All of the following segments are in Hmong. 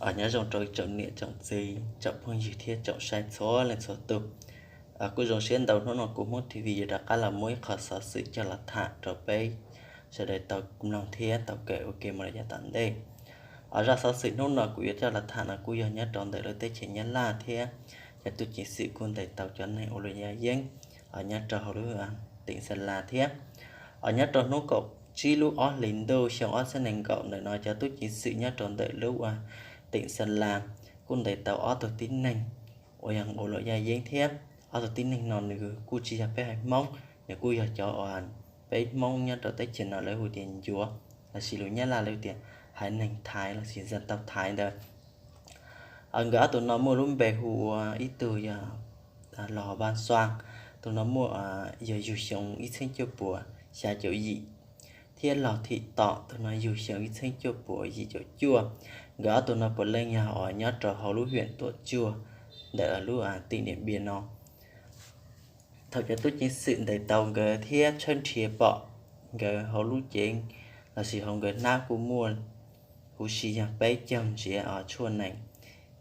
Nyob zoo rau tsoom niam tsoom txiv tsoom phooj ywg thiab tsoom saib txhua leej txhua tus. Kuj zoo siab ntau hnub no kuv Hmoob T V yuav rov qab los muaj ib qho xov xwm coj los tham rau peb sawv daws tau mloog thiab tau kawm ua ke mus rau yav tom ntej. Zaj xov xwm hnub no kuv yuav coj los tham no kuj yog nyob rau ntawm lub teb chaws Nyab Laj thiab cov tub ceev xwm kuj ntes tau cov neeg ua luam yaj yeeb nyob rau hauv lub teem Xa Las thiab. Nyob rau hnub kaum tsib lub ob hlis ntuj xyoo ob txhiab nees nkaum ntawm no cov tub ceev xwm nyob rau ntawm lub teem Xa Las kuj ntes tau ob tug tib neeg uas yog ua luam yaj yeeb thiab. Ob tug tib neeg no nws kuj tsis yog peb haiv Hmoob, nws kuj yog cov peb Hmoob nyob rau teb chaws no lawv hu tias ncuav, lossis lus Nyab Laj lawv tias haiv neeg Thaiv lossis zaj tau Thaiv ntawd. Nkawd ob tug no muaj lub npe hu ua ib tug yog Los Vaj Xua, tus no muaj yog yug xyoo ib txhiab cuaj puas xya caum yim, thiab Los Thim Tom, tus no yug xyoo ib txhiab cuaj puas yim caum cuaj. Nkawd ob tug no puav leej yog uas nyob rau hauv lub hiam Tuam Tsuaj ntawm lub teem Diam Npias no. Thaum cov tub ceev xwm ntes tau nkawd thiab tshawb nrhiav pom nkawd hauv lub cev lossis hauv nkawd hnab kuj muaj huv si yog peb caug ntsiav tshuaj nees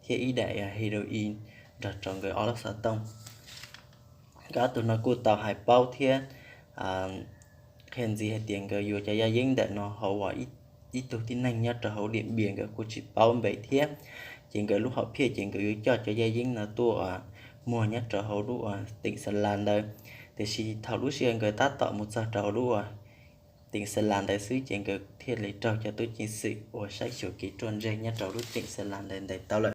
thiab ib daim heroin nrog rau nkawd ob lub xov tooj. Nkawd ob tug no kuj tau hais paub thiab qhia ntxiv hais tias nkawd yuav cov yaj yeeb ntawm no hauv uas ib tug tib neeg nyob rau hauv Diam Npias nkawd kuj tsis paub npe thiab. Ces nkawd lub hom phiaj ces nkawd yuav coj cov yaj yeeb no tuaj muag nyob rau hauv lub teem Xa Las ntawd. Tiam sis thaum lub sij hawm nkawd tab tom mus txog rau hauv lub teem Xa Las ntawd xwb ces nkawd thiaj li raug cov tub ceev xwm uas saib xyuas kev ruaj ntseg nyob rau lub teem Xa Las ntawd ntes tau lawm.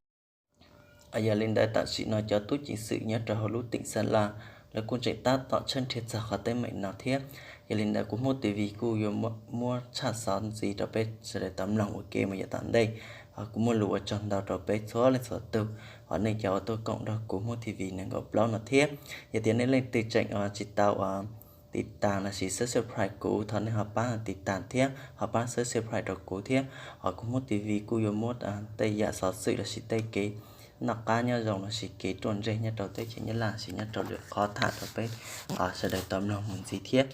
Yog li ntawd tam sim no cov tub ceev xwm nyob rau hauv lub teem Xa Las lawv kuj tseem tab tom tshawb nrhiav txog qhov teeb meem no thiab. Yog li ntawd kuv Hmoob T V kuj yuav muab tshaj xov ntxiv rau peb sawv daws tau mloog ua ke mus yav tom ntej. Kuv muaj lus ua tsaug ntau rau peb txhua leej txhua tus uas nej cov uas tuaj koom nrog kuv Hmoob T V nees nkaum plaub no thiab. Yog tias nej leej twg tseem tsis tau tiv tas lossis subscribe kuv, thov nej ho pab tiv tas thiab ho pab subscribe rau kuv thiab. Kuv Hmoob T V kuj yuav muab tej yam xov xwm lossis tej kev noj qab nyob zoo lossis kev ruaj ntseg nyob rau teb chaws Nyab Laj lossis nyob rau lwm qhov tham rau peb sawv daws tau mloog mus ntxiv thiab.